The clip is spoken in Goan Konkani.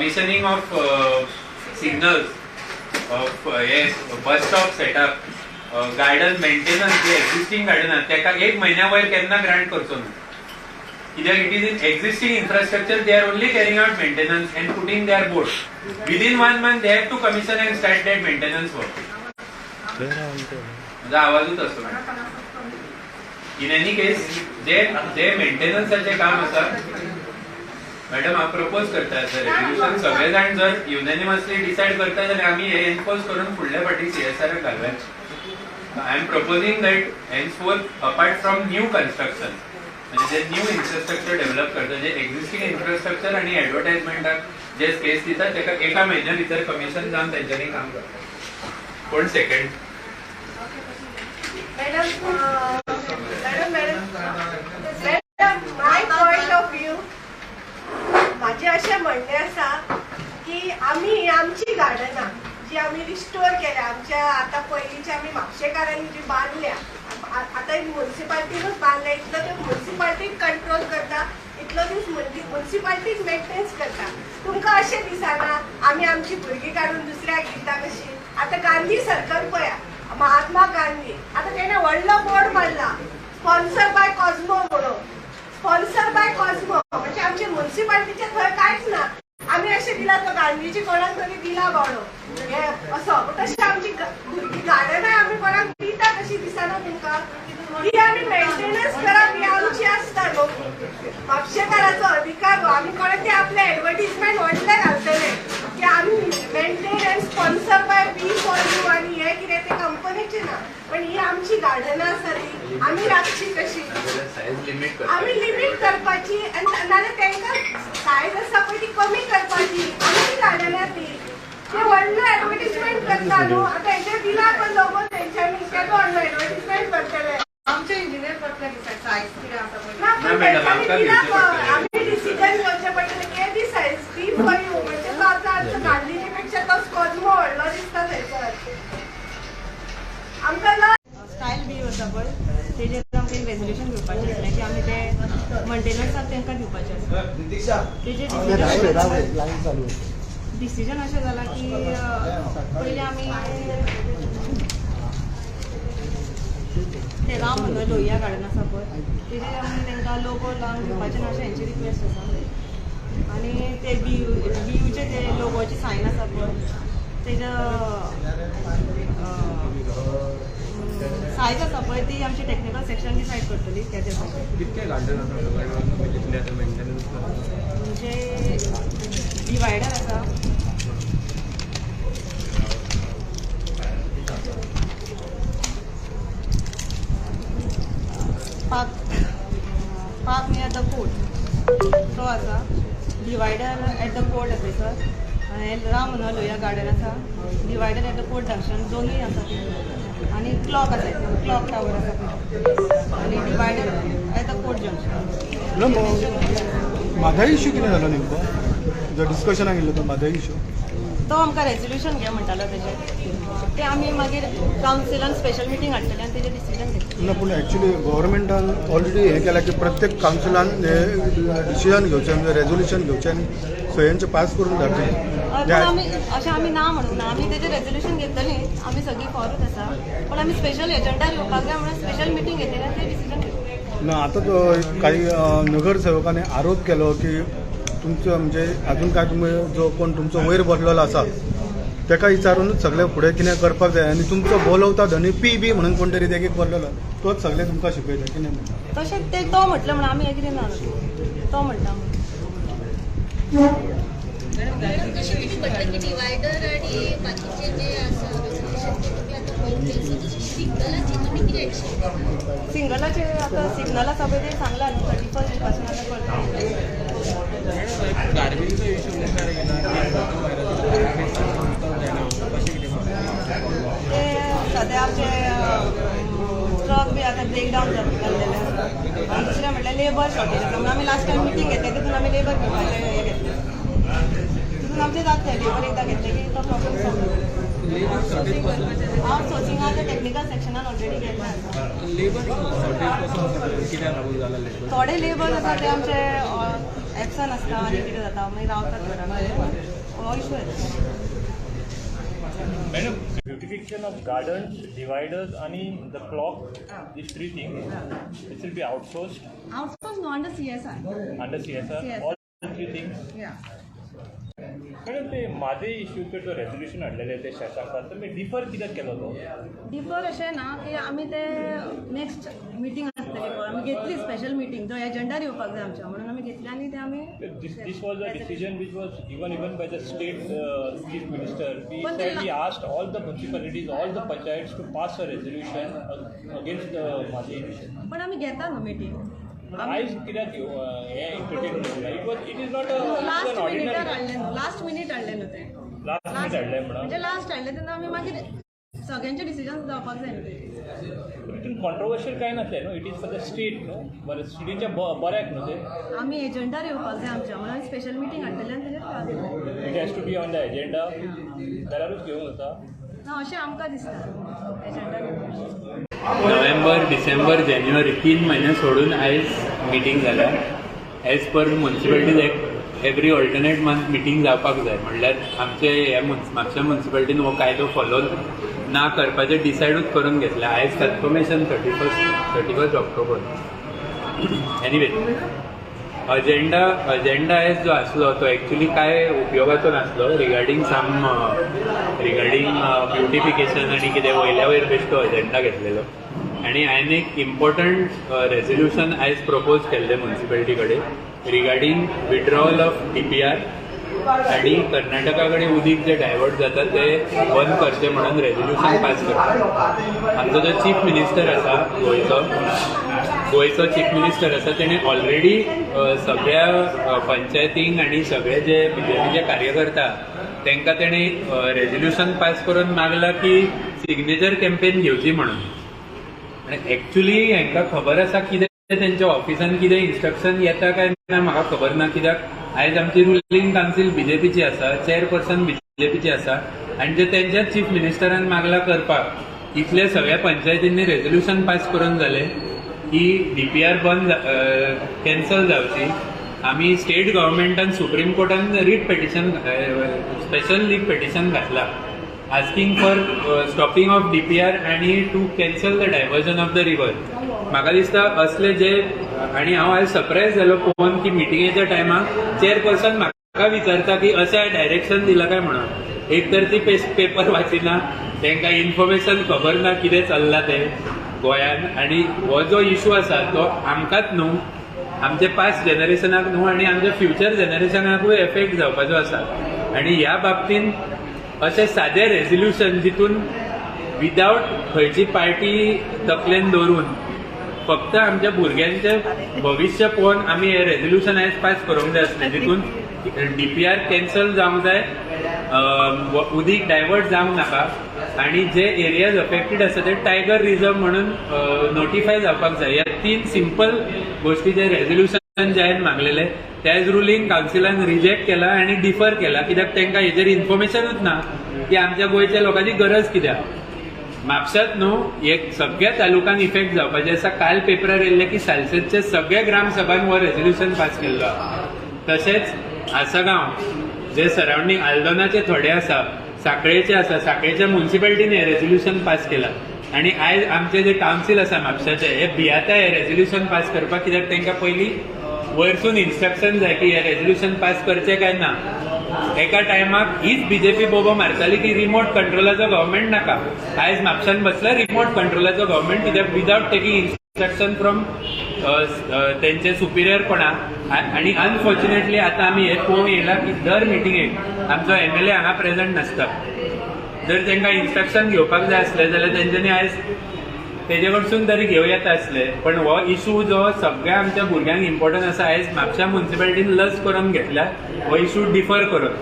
Commissioning of signals of hey bus stop setup, garden maintenance, J existing garden आहा तेका एक म्हयन्या वयर केन्ना ग्रांट करचो न्हू, कित्याक it is in existing infrastructure, they are only carrying out maintenance and putting their board. Within 1 month they have to commission and start that maintenance work. म्हजो आवाजूच असो. इन एनी केस जे जे मेंटेनन्साचें काम आसा मॅडम, हांव प्रपोज करता सर रेजोल्युशन, सगळे जाण जर युनॅनिमसली डिसायड करता जाल्यार आमी हे एनफोर्स करून फुडल्या फावटी सीएसआराक घालूया. I am proposing that henceforth apart from new construction, म्हणजे जे न्यू इन्फ्रास्ट्रक्चर डेव्हलप करता, जे एक्झिस्टिंग इन्फ्रास्ट्रक्चर आनी एडवर्टायजमेंटाक जे स्पेस दिता तेका एका म्हयन्या भितर कमिशन जावन तेंच्यांनी काम करता. कोण second? Madam, madam, madam, madam, my point of view, म्हाजें अशें म्हणणें आसा की आमी आमची गार्डनां जी आमी रिस्टोर केल्या, आमच्या आतां पयलींच्या आमी म्हापशेकारांनी जी बांदल्या, आतां मुन्सिपाल्टीनूच बांदल्या, इतलो त्यो मुन्सिपाल्टीक कंट्रोल करता, इतलो दीस मुन्सिपाल्टीक मेंटेनन्स करता. तुमकां अशें दिसना आमी आमची भुरगीं काडून दुसऱ्याक दिता कशी? आतां गांधी सर्कल पळया, महात्मा गांधी, आतां तेणें व्हडलो बोर्ड मारला स्पॉन्सर बाय कॉस्मो म्हणून. स्पॉन्सर बाय कॉस्मो म्हणजे आमचे मुन्सिपाल्टीचे थंय कांयच ना. आमी अशें दिला तो गांधीजी कोणाक तरी दिला बावडो हे असो, तशें आमची भुरगीं गार्डनां आमी कोणाक दिता कशी दिसना तुमकां? ही आमी मेंटेनन्स करप ही आमची आसता न्हू, म्हापशेकाराचो अधिकार न्हू. आमी कोणाक ते आपले एडवर्टीजमेंट व्हडले घालतले की आमी maintain and sponsor by B for you आनी हे कितें ते कंपनीचे ना, पण ही आमची गार्डनां आसा ती आमी राखची कशी? आमी लिमीट करपाची आनी नाजाल्यार तांकां सायज आसा पळय ती कमी करपाची. आमची गार्डनां ती ते व्हडलो एडवर्टीजमेंट करता न्हू. आतां हेजेर दिला पण लोगो तेंच्यांनी, तेजो व्हडलो एडवर्टीजमेंट करतले. आमचे इंजिनियर करतले डिसायड सायज कितें आसा पळय. ना, पण तेंच्यांनी दिला पळय, आमी डिसिजन घेवचें पडटलें की ती सायज बी फॉर you. म्हणजे तो आतां आमचो गांधीजी पेक्षा तो कॉस्मो व्हडलो दिसता थंयसर आमकां. स्टायल बी आसा पळय तेजेर आमकां एक रेजोल्युशन घेवपाचें आसलें की आमी ते मेंटेनन्साक तांकां दिवपाचें आसा. तेजेर डिसिजन अशें जालां की पयलीं आमी ते राम मनोहर लोहिया गार्डन आसा पळय तेजेर आमी तांकां लोगो लावन दिवपाचें ना अशें हेंची रिक्वेस्ट आसा. आनी ते बीयूचे ते लोगोची सायन आसा पळय तेज्या सायज आसा पळय ती आमची टॅक्निकल सेक्शन डिसायड करतली तेजे. कितके गार्डन आसा सगळे कितले आतां मेंटेनन्स करता? म्हणजे डिवायडर आसा, park park near the court तो आसा, डिवायडर एट the court आसा सर, राम मनोहर लोहिया गार्डन आसा, divider at the court junction दोनूय आसा ते, आनी क्लॉक आसा, क्लॉक टावर आसा आनी divider at the court junction. Mhadei issue कितें जालो नेमको जो डिस्कशनाक येयल्लो तो म्हादय इशू? तो आमकां रेजोल्युशन घे म्हणटालो तेजेर, ते आमी मागीर कावन्सिलान स्पेशल मिटींग हाडटले आनी तेजेर डिसिजन घेतले. ना, पूण एक्चुली गव्हर्मेंटान ऑलरेडी हें केलां की प्रत्येक कावन्सिलान हें डिसिजन घेवचें, म्हणजे रेजोल्युशन घेवचें आनी सयांचे पास करून धाडचें. पूण आमी अशें आमी ना म्हणूंक ना, आमी तेजेर रेजोल्युशन घेतली, आमी सगळीं फॉरूच आसा, पण आमी स्पेशल एजंडार येवपाक जाय म्हणून स्पेशल मिटींग घेतली आनी ते डिसिजन घेतले. ना, आतां तो काही नगरसेवकांनी आरोप केलो की तुमचो म्हणजे अजून काय तुमी जो कोण तुमचो वयर बसलेलो आसा तेका विचारूनच सगळें फुडें कितें करपाक जाय आनी तुमचो बोलवता धनी पी बी म्हणून कोण तरी तेगेक बसलेलो तोच सगळें तुमकां शिकयता कितें म्हणटा. तशें ते तो म्हटलें म्हणून आमी एग्री ना, तो म्हणटा. जशें तुमी म्हटलें की डिवायडर आनी बाकीचे जे आसा रेजोल्युशन ते तुमी आतां पळयतले, सो तशें सिग्नलाचेर तुमी कितें एक्शन घेतला? सिंगलाचे आतां सिग्नल आसा पळय ते सांगलां न्हू 31 पासून आतां करता. गार्बेजचो इशू मुखार येयला की फोटो व्हायरल जायना, कशें कितें? ते सद्या आमचे ट्रक बी आतां ब्रेक डावन जाल्लेले आसा आनी दुसरें म्हटल्यार लेबर शॉर्टेज आसा म्हणून आमी लास्ट टायम मिटींग घेतले, तितून आमी लेबर घेवपाचें हें घेतलें, तितून आमचें जातलें. लेबर एकदां घेतलें की तो प्रॉब्लम सॉल्व जातलो. लेबर शॉर्टेज आउटसोर्सिंग आतां टॅक्निकल सेक्शनान ऑलरेडी गेल्लें आसा. लेबर शॉर्टेज कसो आसा, कित्याक लागून जाला लेबर? थोडे लेबर आसा ते आमचे एबसेंट नुकसान आसता आनी कितें जाता, मागीर रावतात घरान, हो इशू येता. Madam, beautification of gardens, dividers, and the clock, these three things, this will be outsourced? Outsource no, under CSR. Under CSR, CSR. All three things. Yeah. Madam, ते म्हादय इश्यूचेर जो रेजोल्युशन हाडलेले ते शेताक, तुमी डिफर कित्याक केलो तो? डिफर अशें ना की आमी ते नेक्स्ट मिटींग आसतली पळय, आमी घेतली स्पेशल मिटींग, तो एजंडार येवपाक जाय आमच्या म्हणून आमी घेतली आनी ते आमी This was a decision which was given even by the state chief minister. He पण said he asked all the municipalities, all the panchayats to pass a resolution against the Mhadei issue. पण आमी घेता न्हू मिटींग. आयज कित्याक हें entertain? It is not last मिनिटार ordinary. हाडलें न्हू, लास्ट मिनीट हाडलें न्हू तें. लास्ट मिनीट हाडलें म्हणून. म्हणजे लास्ट हाडलें तेन्ना आमी मागीर सगळ्यांचे डिसिजन जावपाक जाय न्हू तेजेर. हितून कॉन्ट्रोवर्शियल कांय नासलें न्हू? It is for the state न्हू? बरें, स्टेटीच्या बऱ्याक न्हू तें? आमी एजंडार येवपाक जाय आमच्या म्हणून स्पेशल मिटींग हाडटले आनी तेजेर pass. It has to be on the agenda जाल्यारूच घेवंक जाता. ना, अशें आमकां दिसता, एजंडार येवपाक. नोव्हेंबर, डिसेंबर, जानेवारी, 3 म्हयने सोडून आयज मिटींग जाल्या. As per Municipalities Act, every alternate month meeting जावपाक जाय. म्हणल्यार आमचे हे म्हापशा मुन्सिपालिटीन हो कायदो फॉलो ना करपाचें डिसायडूच करून घेतलें. आयज confirmation 31 October. Anyway, agenda आयज जो आसलो तो एक्चुली काय उपयोगाचो नासलो, रिगार्डींग ब्युटिफिकेशन आनी कितें वयल्या वयर बेश्टो अजेंडा घेतलेलो. आनी हांवें एक इम्पॉर्टंट रेजोल्युशन आयज प्रपोज केल्लें मुन्सिपालिटी कडेन रिगार्डींग विड्रॉवल ऑफ डीपीआर आनी कर्नाटका कडेन उदीक जे डायवर्ट जाता ते बंद करचें म्हणून रेजोल्युशन पास करता. आमचो जो चीफ मिनिस्टर आसा गोंयचो, गोंयचो चीफ मिनिस्टर आसा, तेणें ऑलरेडी सगळ्या पंचायतींक आनी सगळे जे बीजेपीचे कार्यकर्ता तांकां तेणें रेजोल्युशन पास करून मागला की सिग्नेचर कॅम्पेन घेवची म्हणून. आनी एक्चुली हांकां खबर आसा कितें तेंच्या ऑफिसान कितें इन्स्ट्रक्शन येता काय ना, म्हाका खबर ना. कित्याक आयज आमची रुलींग कावन्सील बीजेपीची आसा, चेअरपर्सन बीजेपीची आसा आनी जे तेंच्याच चीफ मिनिस्टरान मागला करपाक, इतले सगळ्या पंचायतींनी रेजोल्युशन पास करून जालें की डीपीआर बंद, कॅन्सल जावची. आमी स्टेट गव्हर्मेंटान सुप्रीम कोर्टान writ petition, special leave petition घातला asking for stopping of DPR आनी to cancel the diversion of the river. म्हाका दिसता असले जे, आनी हांव आयज सरप्रायज जालो पळोवन की मिटिंगेच्या टायमाक चेअरपर्सन म्हाका विचारता की अशें डायरेक्शन दिलां काय म्हणून. एक तर ती पेपर वाचिना, तांकां इन्फॉर्मेशन खबर ना कितें चल्लां तें गोंयान. आनी हो जो इशू आसा तो आमकांच न्हू, आमचे पास्ट जनरेशनाक न्हू आनी आमच्या फ्युचर जनरेशनाकूय एफेक्ट जावपाचो आसा. आनी ह्या बाबतींत अशें सादें रेजोल्युशन जितून विदावट खंयची पार्टी तकलेन दवरून, फक्त आमच्या भुरग्यांचें भविश्य पळोवन आमी हें रेजोल्युशन आयज पास करूंक जाय आसलें, जितून डीपीआर कॅन्सल जावंक जाय, उदीक डायवर्ट जावंक नाका आनी जे एरियाज अफेक्टेड आसा ते टायगर रिजर्व म्हणून नोटिफाय जावपाक जाय. ह्या तीन सिंपल गोश्टीचे रेजोल्युशन जे हांवें मागलेले ते आयज रुलींग कावन्सिलान रिजेक्ट केला आनी डिफर केला, कित्याक तांकां हेजेर इन्फॉर्मेशनूच ना की आमच्या गोंयच्या लोकांची गरज कित्याक. म्हापशात न्हू, एक सगळ्या तालुक्यान इफेक्ट जावपाचें आसा. काल पेपरार येयल्लें की सालसेतच्या सगळ्या ग्रामसभान हो रेजोल्युशन पास केल्लो आसा. तशेंच आसगांव जे सरावंडींग आल्दोनाचे थोडे आसा, साखळेचे आसा, साखळेच्या मुन्सिपालिटीन हें रेजोल्युशन पास केलां. आनी आयज आमचे जे कावन्सील आसा म्हापशाचे, हे भियेता हें रेजोल्युशन पास करपाक, कित्याक तांकां पयलीं वयरसून इन्स्ट्रक्शन जाय की हें रेजोल्युशन पास करचें काय ना. एका टायमाक हीच बीजेपी बोबो मारताली की रिमोट कंट्रोलाचो गव्हर्मेंट नाका. आयज म्हापशान बसला रिमोट कंट्रोलाचो गव्हर्मेंट, कित्याक विदावट टेकींग इन्स्ट्रक्शन फ्रॉम तेंचे सुपिरियर कोणा. आनी अनफॉर्च्युनेटली आतां आमी हें पळोवंक येयला की दर मिटिंगेक आमचो एमएलए हांगा प्रेझेंट नासता. जर तांकां इन्स्ट्रक्शन घेवपाक जाय आसलें जाल्यार तेंच्यांनी आयज तेजे कडसून तरी घेवं येता आसलें. पण हो इशू जो सगळ्या आमच्या भुरग्यांक इम्पॉर्टंट आसा, आयज म्हापशा मुन्सिपालिटीन लज करून घेतल्या हो इशू डिफर करून.